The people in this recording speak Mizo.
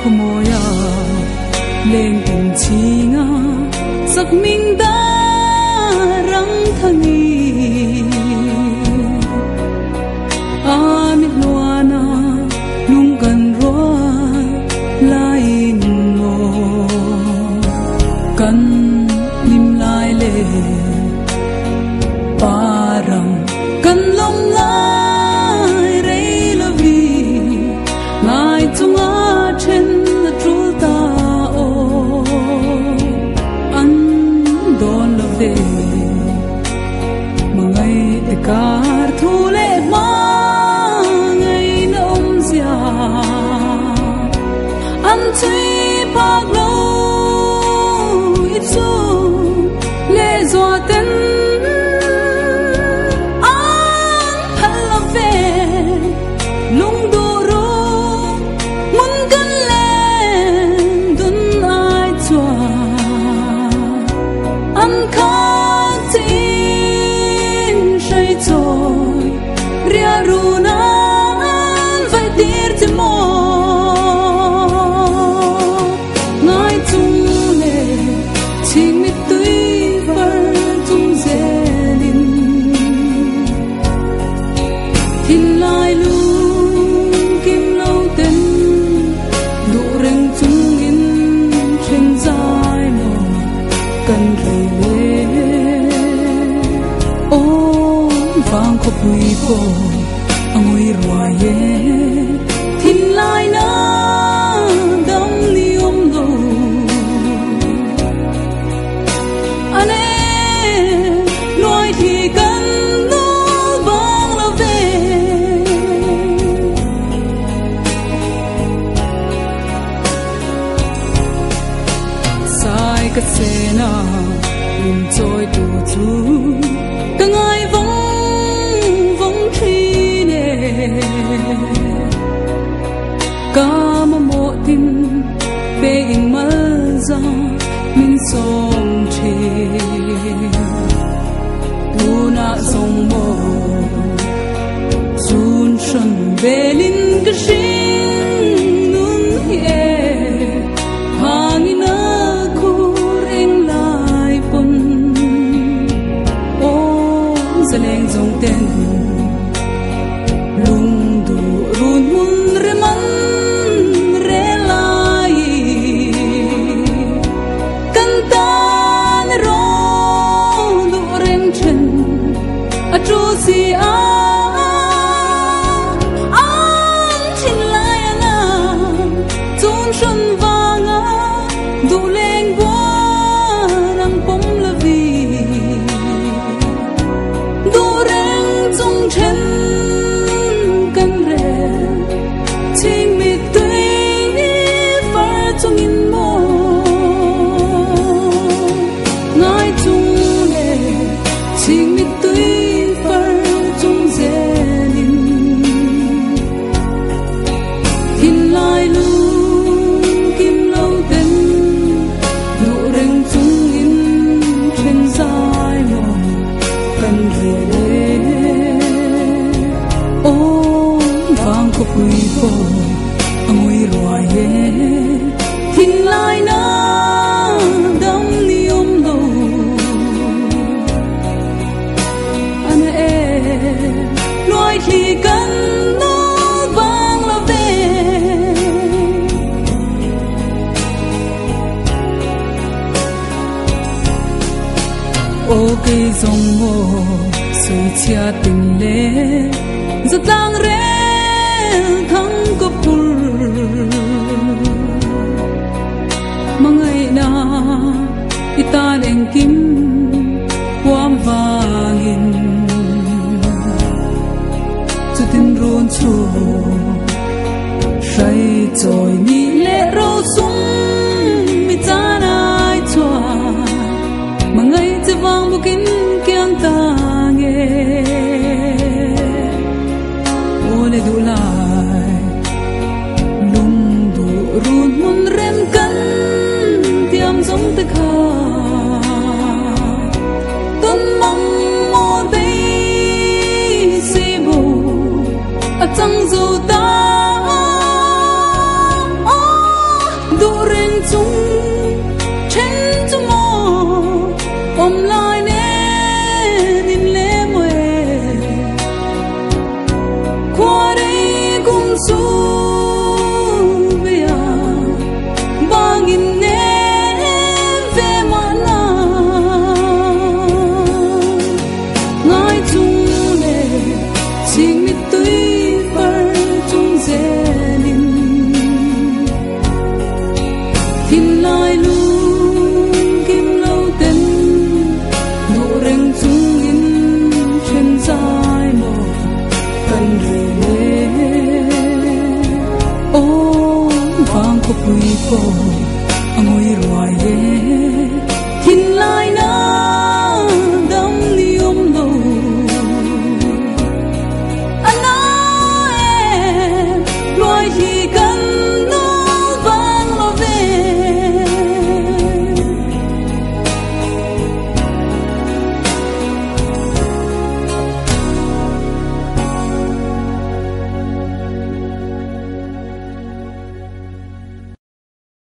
khawmawia leng in chhinga sakming darang thangi ami hluana lung kan rual laiin maw kan hlim lai le parang kan lawm lai rei lovi ngai chunga then a tul ta aw an dawn lo ve mangai te kar thu leh hma ngai na awm zia an chui phak lo i chu le zua ten an phal lo ve lung du ru mun kan len dun ai chuan an khak chin hrai chawi ria ru nan vai tir che maw ngai chung le chhing mittui far chung zelin thinlai lung kim lo ten duh reng chungin then zai maw kan rei le aw vang khawpui pawh a ngui ruai e thinlai na dam ni awm lo ane nuai thi kan nul bang lo ve. Sai ka sena in chawi tu chu ka ngai vawng vawng thin e ka mamawh tin pe in mal za min sawm thin tunah zawng maw chun hran velin ka hring nun hi e hangin a khur eng lai pawn aw zaleng zawng ten lung duh run hmun rem an rel lai kan tan erawh duh reng then a tu si a an thin lai anga chun hran vanga duh leng buan ang pawm lovi duh reng chung then kan rel chhing mittui far chungin maw ngai chung le chhing mittui far chung zelin thinlai lung kim lo ten duh reng chungin then zai maw kan rel e aw vang khawpui pawh a ngui ruai e thinlai na dam ni awm lo ana e nuai thli kan nul vang lo ve. Aw kei zawng maw sawi chhia ting le zatlang rel thang ka phur mangaihna i tan engkim huam vangin chutin run chu hrai chawi ni leh ro sum mi chan ai chuan mangai che vang bawkin kiang ta nge aw le duh lai lung duh run hmun rem kan tiam zawng te kha tawn mang maw beisei bo a chang zo ta. Khawpui pawh a ngui ruai e. Thinlai na.